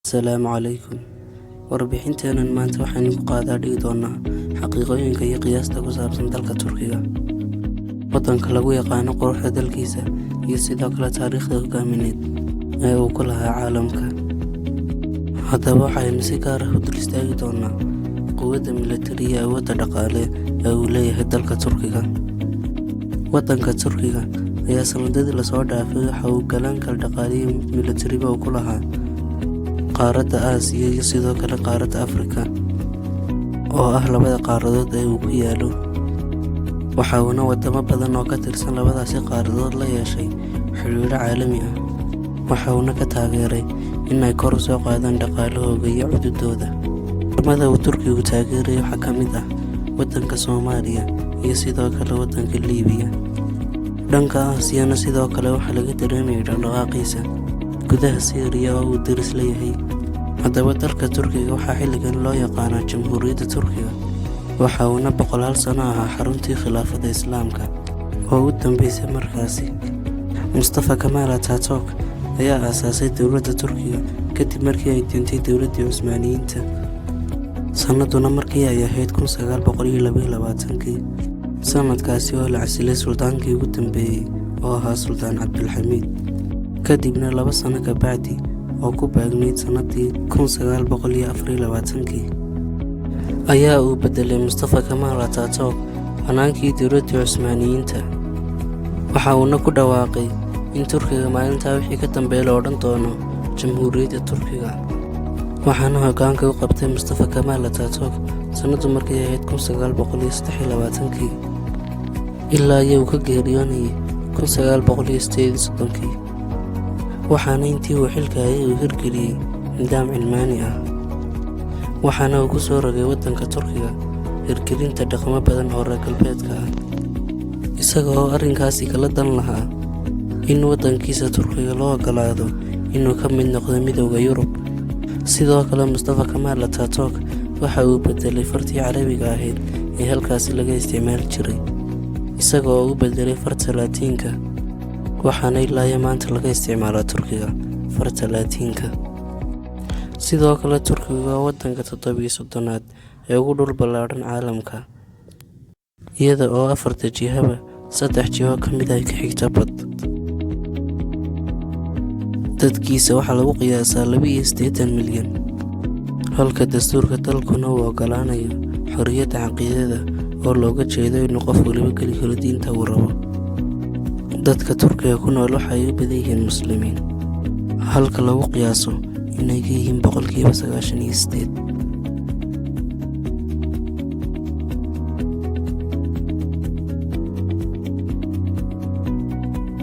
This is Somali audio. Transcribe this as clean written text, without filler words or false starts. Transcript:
Asalaamu calaykum. Warbixinteennan maanta waxaynu ku qaadaa dhigi doonaa xaqiiqooyinka iyo qiyaasta ku saabsan dalka Turkiga, waddanka lagu yaqaano quruxda dalkiisa iyo sidoo kale taariikhda hogaamineed ee uu ku lahaa caalamka. Haddaba waxaynu si gaar ah u dul istaagi doonaa quwadda milatari iyo awoodda dhaqaale ee uu leeyahay dalka Turkiga. Waddanka Turkiga ayaa sanadadii lasoo dhaafay waxa uu galaangal dhaqaale iyo mid milatariba uu ku lahaa qaaradda Aasiya iyo sidoo kale qaaradda Afrika, oo ah labada qaaradood ee uu ku yaalo. Waxa uuna wadamo badan oo ka tirsan labadaasi qaaradood la yeeshay xidhiidho caalami ah, waxa uuna ka taageeray in ay kor u soo qaadaan dhaqaalahooda iyo cududooda. Wadamada uu Turkigu taageerayo waxaa ka mid ah waddanka Soomaaliya iyo sidoo kale waddanka Liibiya. Dhanka Aasiyana sidoo kale waxaa laga dareemayay dhaqdhaqaaqiisa gudaha Siiriya oo uu deris la yahay. Haddaba dalka Turkiga waxaa xilligan loo yaqaanaa Jamhuuriyadda Turkiga, waxa uuna boqolaal sano ahaa xaruntii khilaafadda Islaamka oo u dambeysay markaasi. Mustafa Kamaal Ataturk ayaa aasaasay dowladda Turkiga kadib markii ay duntay dowladdii Cusmaaniyiinta, sanaduna markii ay ahayd 1922-kii, sanadkaasi oo la casilay suldaankii ugu dambeeyey oo ahaa Suldaan Cabdulxamiid. Kadibna 2 sano ka bacdi, oo ku beegnayd sanadii 1924-kii, ayaa uu bedelay Mustafa Kamaal Ataturk hanaankii dowladdii Cusmaaniyiinta, waxa uuna ku dhawaaqay in Turkiga maalintaa wixii ka dambeeya la odhan doono Jamhuuriyadda Turkiga. Waxaana hoggaanka u qabtay Mustafa Kamaal Ataturk sanadu markay ahayd 1923-kii ilaa iyo uu ka geeriyoonayay 1938-kii. Waxaana intii uu xilka hayay uu hirgeliyey nidaam cilmaani ah, waxaana uu ku soo rogay waddanka Turkiga hirgelinta dhaqamo badan oo reer galbeedka ah, isaga oo arrinkaasi kala dan lahaa in waddankiisa Turkiga loo oggolaado inuu ka mid noqdo Midowda Yurub. Sidoo kale Mustafa Kamaal Ataturk waxa uu bedelay fartii Carabiga ahayd ee halkaasi laga isticmaali jiray, isaga oo u bedelay farta Laatiinka, waxaana ilaa iyo maanta laga isticmaalaa Turkiga farta Laatiinka. Sidoo kale Turkigu waa waddanka 37aad ee ugu dhul ballaadhan caalamka, iyada oo afarta jihaba saddex jiho ka mid ay ka xigta bad. Dadkiisa waxaa lagu qiyaasaa 82 milyan, halka dastuurka dalkuna uu oggolaanayo xorriyadda caqiidada, oo looga jeedo inuu qof waliba geli karo diinta uu rabo. Dadka Turkiga ku nool waxa ay u badan yihiin Muslimiin, halka lagu qiyaaso inay ka yihiin 98%.